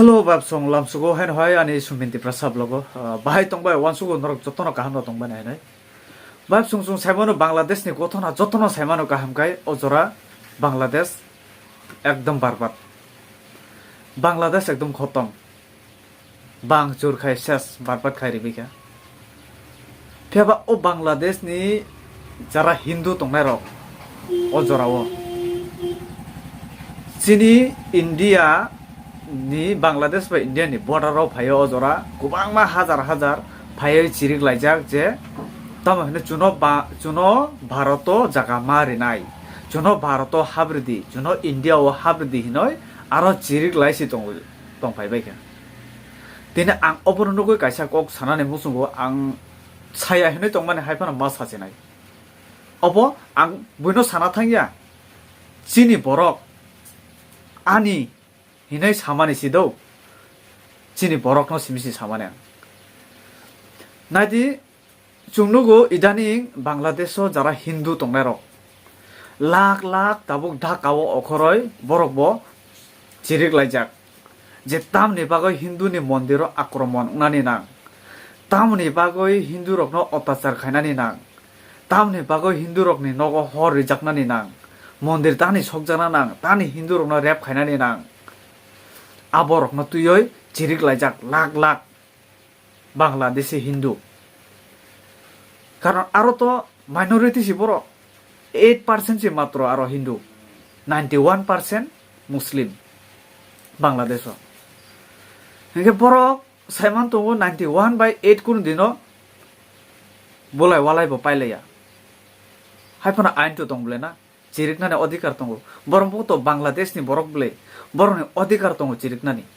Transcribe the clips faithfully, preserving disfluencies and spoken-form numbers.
Hello, babsong lamsugo haino hai ani Sumin Tiprasa vlogo. Ah, bahai tongbai wansugo norok jotono kaham no tongbai nai nai. Babsong song saimano Bangladesh ni gothona jotono saimano kaham kai o jora Bangladesh ekdom barbat. Bangladesh ekdom khotom. Bang chur khai ses barbat khai ribi kha. Phiya ba o Bangladesh ni jara Hindu tongnai rok o jora o chini India ni, Bangladesh bai India ni border o phai o, o jora kwbangma hajar hajar phai o chirik laijak je tamo hino chuno ba, chuno Bharat o jaga ma rinai, chuno Bharat o habridi, chuno India o habridi hinoi aro chirik lai si tongo, tong phai bai kha. Tini ang obono nugui kaisa kok sanani muchungo ang saya hinui tongmani hai phano ma sachinai. Obo ang buino sana thangya. Chini borok ani hinui samani si do. Chini borokno simi si samani ang. Naidi, chwng nugo idaning Bangladesh o jara Hindu tongnai rok. Lak lak tabuk Dhaka o okhoroi borok bo chirik laijak. Je tamni bagwi Hindu ni mondir o akromon wngnani nang, tamni bagwi Hindu rokno otachar khainani nang, tamni bagwi Hindu rokni nogo hor rijaknani nang, mondir tani sokjakna nang, tani Hindu rokno rep khainani nang, aborokno twiwi chirik laijak lak lak. Bangladeshi Hindu. Karon aro to minority si borok, eight percent si matro aro Hindu, ninety one percent Muslim Bangladesh o. Hinkhe borok saiman tongo ninety one by eight kunu dino bolai walai bo pailaiya. Hai phano ain to tong bole na. Chiriknani odhikar tongo. Borok bo to Bangladesh ni borok bwle, borokni odhikar tongo chiriknani.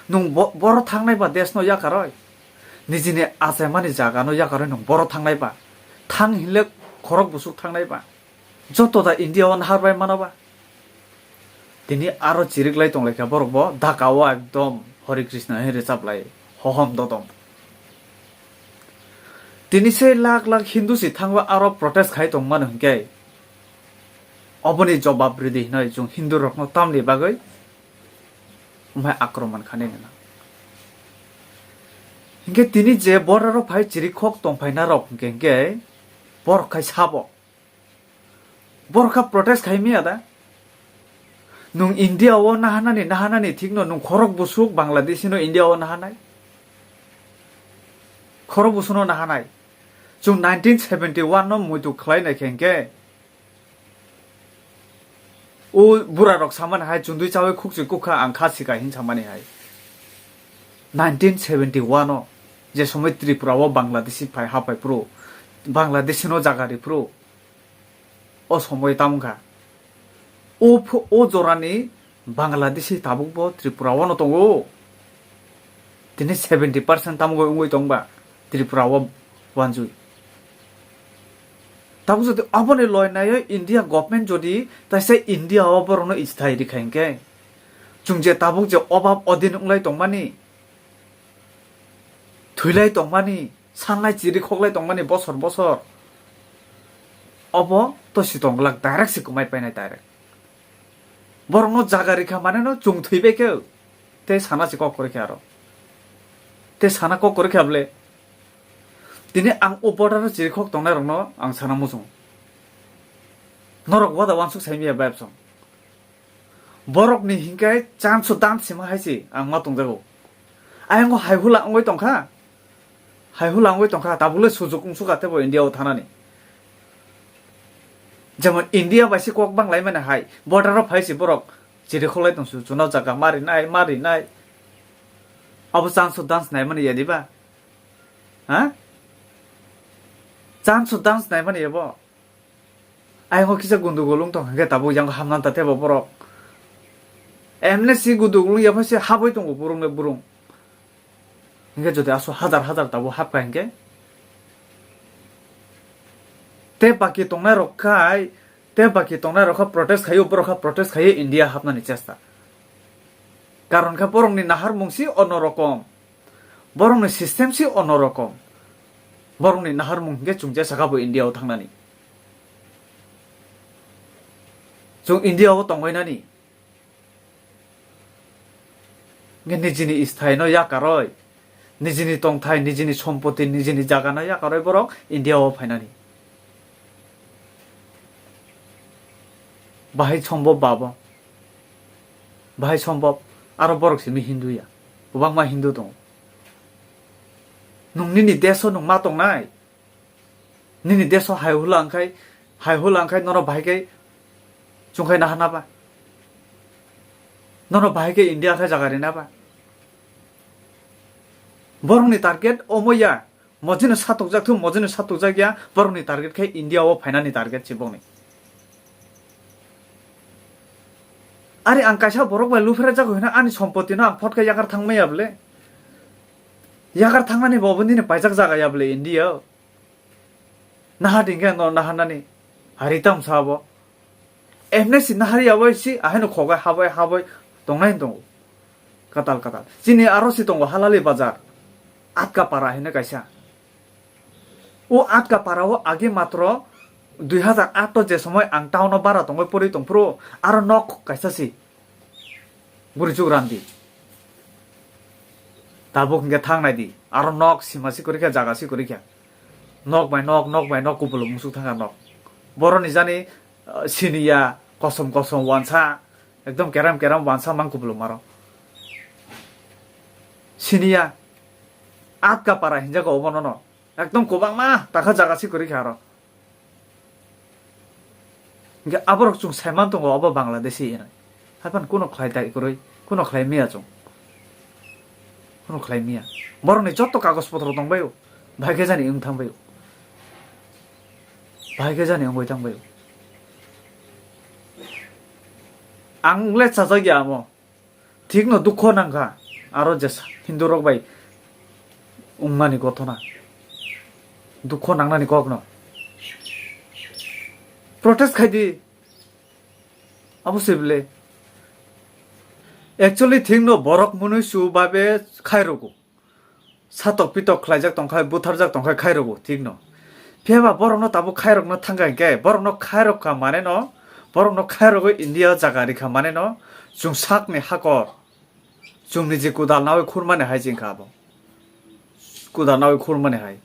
Nwng bo-, boro thangnai ba desh no yakaroi, nijini achaimani jaga no yakaroi nwng boro thangnai ba, thang hinle khorok busuk thangnai ba, joto da India o nahar bai mano ba. Tini aro chirik lai tong lai kha borok bo Dhaka o ekdom Hare Krishna hin rwchap lai, hohom dodom. Tini se lak lak Hindu si thangba aro protest khai tong mano hinkhe, oboni jobab ridi hinoi chwng Hindu rokno tamni bagwi umhai akromon khanai nang. Hinkhe tini je border o phai chirikhok tongphaina rok hinkhe, hinkhe borok khai sabo. Borok kha protest khai miya da? Nwng India o nahanani, nahanani thikno nwng khorok busuk Bangladeshi no India o nahanai? Khorok busuk no nahanai? Chwng nineteen seventy one no muitu khlai nai khe hinkhe, o bura rok samani hai chundui chawi khukchwi kukha ang kha sika hin samani hai. Nineteen seventy one o je somoi Tripura o Bangladeshi phai hapai phuru, Bangladeshi no jaga ri phuru, o somoi tamo kha. O phu-, o jorani Bangladeshi tabuk bo Tripura o no tongo. Tini seventy percent tamo wngwi tong ba Tripura o wanjui. Tabuk jodi aboni loi naiyo India government jodi taisa India o borokno isthai rikha hinkhe, chwng je tabuk je obab odin wnglai tongmani, thwilai tongmani, sanlai chiri khoklai tongmani bosor bosor, obo to si tong glak, direct si kwmai painai direct. Borokno jaga rikha mane no chwng thwibai khe, tei sana si kok kwrwi khe aro. Tei sana kok kwrwi khe bwle. Tini ang o border o chiri khok tongnai rokno ang sana muchung. Norok wada wansuk sai miya bai bwsong. Borokni hinkhe chance dance sima hai se ang ma tongjago. Ayang o hai hula wngwi tongkha. Hai hula wngwi tongkha, tabukle sujuk wngsuka tebo India o thanani. Jemon India bai se kok bang lai mani hai, border o phai se borok chiri kholai tong su, chuna jaga marinai, marinai. Abo chance dance nai mani ya diba? Ha? Chance dance nai mani ya bo? Ayang o kisa gundugul wng tong hinkhe tabuk yang hamna ta tebo borok. Emne si gundugul wng ya phai se habwi tongo burung le burung. Hinkhe jodi aso hajar hajar tabuk hapkha hinkhe, te baki tongnai rok khai, te baki tongnai rok kha protest khaio, borok kha protest khaio India hapnani chesta. Karon kha borokni naharmung si ono rokom. Borokni system si ono rokom. Borokni naharmung hinkhe chwng jesa kha bo India o thangnani. Chwng India o tongwi nani. Hwnkhe nijini sthaino yakarwi, nijini tongthai, nijini sompoti, nijini jagano yakarwi borok India o phainani. Bahai sombhob babo? Bahai sombhob? Aro borok simi Hindu ya. Kwbangma Hindu tongo. Nwng nini deso nwng ma tongnai? Nini deso hai hula wngkhai, hai hula wngkhai nono bahai khe chungkhai naharna ba? Nono bahai khe India khe jaga rina ba? Borokni target omo ya, mojino satokjak thu, mojino satokjak ya, borokni target khe India o phainani target se bokni. Ari ang kaisa borok bai luphrajak hwna ani sompotino ang phot khe yakar thangmaya bole? Yakar thangnani bo obo nini paijak jaga ya bole India o? Naha dingkhe no naharnani hari tamsa bo. Emne si nahari ya bai si, aheno khogai habai habai tongnai tongo. Katal katal. Chini aro si tongo Halali Bazar. Atka para hino kaisa. O Atka para o age matro dui hazar aat o je somoi ang town o bara tongoi pori tongphuru aro nok kaisa si. Bwrwi chuk randi. Tabuk hwnkhe thang nai di. Aro nok sima si kwrwi kha, jaga si kwrwi kha. Nok bai nok, nok bai nok kubuluk musuk thang kha nok. Boroni jani, uh, siniya kosom kosom wansa, ekdom keram keram wansa mang kubuluk maro. Siniya Atka para hinjago obo nono. Ekdom kwbangma takha jaga si kwrwi kha aro. Hingke aborok chwng saiman tongo obo Bangladeshi hinwi. Haphano kuno khlai dai kwrwi, kuno khlai miya chwng. Kuno khlai miya. Borokni jotto kagoj potro tongbaio. Bahai khe jani wng thangbaio. Bahai khe jani wngwi thangbaio. Ang le chajak ya amo. Thikno dukho nangkha, aro jesa Hindu rok bai wngmani gothona, dukho nangnani kokno protest khaidi, abo se bwle. Actually thikno borok mwnwi su babe khairogo. Satok pitok khlaijak tongkha, butharjak tongkha khairokgo, thikno. Phiya ba borokno tabuk khairokno thangkha hinkhe, borokno khairokha maneno, borokno khairogwi India o jaga rikha maneno, chwng sakni hakor, chwng niji kudal nawi khurmani hai chengkha abo. Kudal nawi khurmani hai.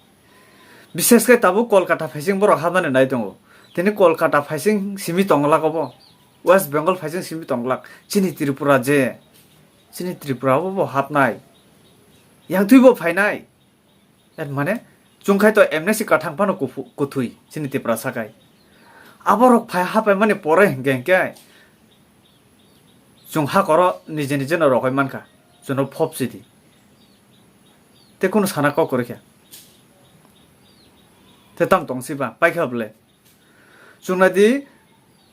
Bishesh khe tabuk Kolkata phaising borok habnani nai tongo. Tini Kolkata phaising simi tonglak obo. West Bengal phaising simi tonglak. Chini Tripura je. Chini Tripura o bo hapnai. Yang twi bo phainai. Er mane, chwng khai to M N C kwthang phano kuphu-, kuthwi, chini Tiprasa khai. Aborok phai hapai mani pore hinkhe hinkhe chwng hakoro nije nije no rogoi mankha, chwngno phop sidi. Tei kunu sana kok kwrwi khe. Tei tamo tong siba, paikha bwle. Chwng nai di,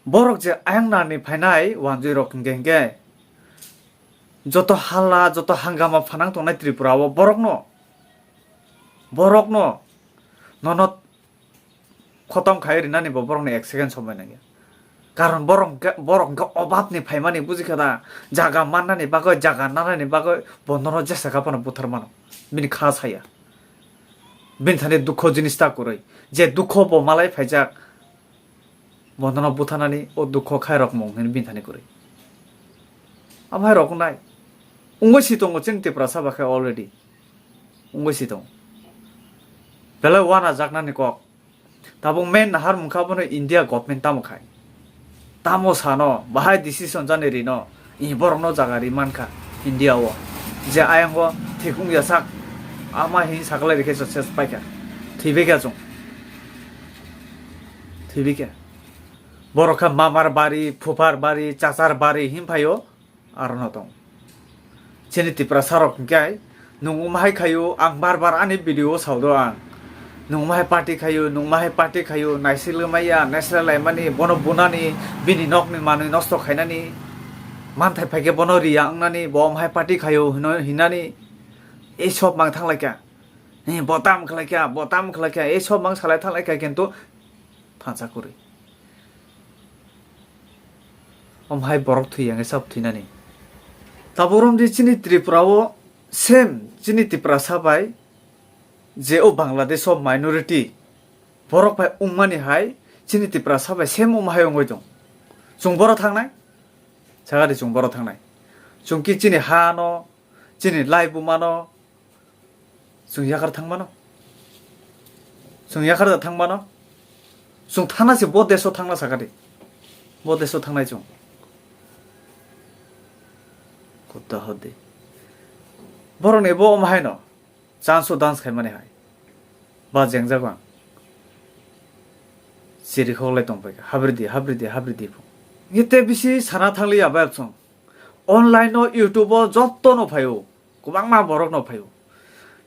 borok je ayang nani phainai wanjwi rok hinkhe hinkhe, joto hala, joto hangama phanang tongnai Tripura o borokno, borokno nono khotom khai rinani bo borokni ek second somoi nangya. Karon borok hwnkhe, borok hwnkhe obabni phaimani bujikha da, jaga mannani bagwi, jaga nanani bagwi bo nono jesa kha phano buthar mano, bini kha saya. Bini thani dukho jinis ta kwrwi, je dukho bo malai phaijak, bo nono butharnani o dukho khairokmung hinwi bini thani kwrwi. Abo hai rok wngnai. Wngwi si tongo chini Tiprasa ba khe already. Wngwi si tongo. Belai wanajaknani kok. Tabuk main nahar mungkha bono India government tamo khai. Tamo sano, bahai decision jani rino, i borokno jaga ri mankha India o. Je ayang o thikung ya sak, ama hin saklai rikhe success paikha. Thwibai kha chwng. Thwibai kha. Borok kha mamar bari, phupar bari, chachar bari hin phaio. Arono tong. Chini Tiprasa rok hwnkhe nwng wng hai khaio, ang bar bar ani video o sao do ang. Nwng wng hai party khaio, nwng wng hai party khaio, naisik lamaya, naisra laimani, bono bunani, bini nokni manwi nosto khainani, manthai phaikhe bono riya wngnani, bo wng hai party khaio hino hinani, ei sob mang thanglaikha. Ni bo tam khlaikha, bo tam khlaikha, ei sob mang salai thanglaikha, kintu thansa kwrwi. Omo hai borok thwi yang sab thwinani. Tabuk romdi chini Tripura o same chini Tiprasa bai je o Bangladesh o minority borok bai wngmani hai chini Tiprasa bai same omo hai wngwi tong. Chwng boro thangnai? Sagadi chwng boro thangnai. Chwng ki chini ha no Chini lai bumano chwng yakar thangmano. Chwng yakar da thangmano. Chwng thangna se bo deso thangna sakadi. Bo deso thangnai chwng. Kutta hodi. Borokni bo omo haino. Chance o dance khaimani hai. Ba jengjak bang. Chiri khoklai tongpai kha. Habridi, habridi, habridi pho. Ngi te bisi sana thangli ya ba chwng. Online o, YouTube o joto no phaio. Kwbangma borok no phaio.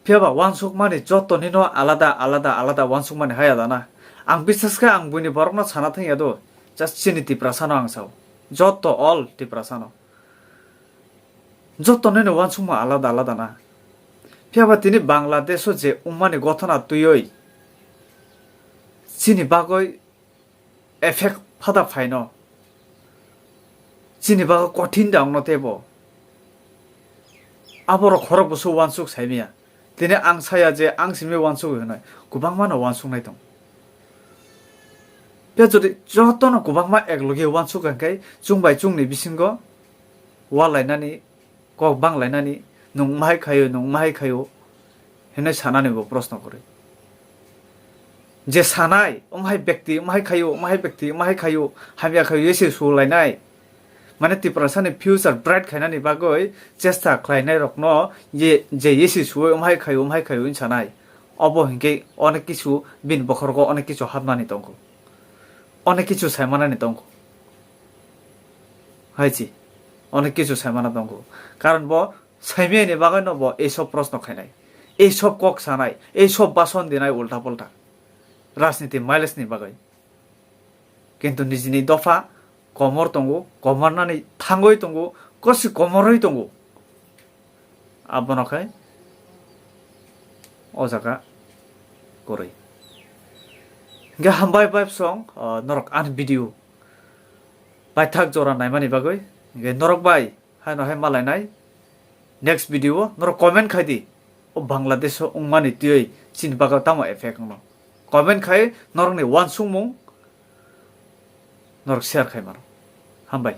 Phiya ba wansukmani joto ni no alada, alada, alada wansukmani haya dana. Ang bisas khe ang buini borok no sana thangya do. Just chini Tiprasa no ang sao. Joto all Tiprasa no. Joto no wansukma alada, alada na. Phiya ba tini Bangladesh o je umani gothona twiwi. Chini bagwi effect phada phaino. Chini bagwi kothin da wngno teibo. Aborok khorok bwswk wansuk saimaya. Tini ang saya je ang simi wansuk hinwi kwbangma no wansuknai tong. Phiya jodi jotono kwbangma eklogi wansuk hwnkhe chwng bai chwngni bisingo walainani kok banglainani, nwng mahai khaio, nwng mahai khaio, hinwi sanani bo proshno kwrwi. Je sanai, omhai bekti, omhai khaio, omhai bekti, omhai khaio, hamya khaio, ese sulainai. Mane Tiprasani future bright khainani bagwi chesta khlainairokno je, je ese suwi omhai khaio, omhai khaio wng sanai. Obo hinkhe onek kisu bini bokhorgo onek kisu hapnani tongo. Onek kisu saimanani tongo. Hai chi, onek kisu saimana tongo. Karon bo saimiyani bagwi no bo ei sob proshno khainai, ei sob kok sanai, ei sob bason dinai ulta pulta rajniti mileage ni bagwi. Kintu nijini dopha komor tongo, komornani thangwi tongo, kosi komorwi tongo. Abono khai o jaga kwrwi. Hingke hambai bai song, ah, norok ani video paithak jora naimani bagwi. Hingke norok bai haino hai malainai next video o norok comment khai di. O Bangladesh o wngmani twiwi chini bagwi tamo effect wngno? Comment khai norokni wansukmung norok share khai mano. Hambai.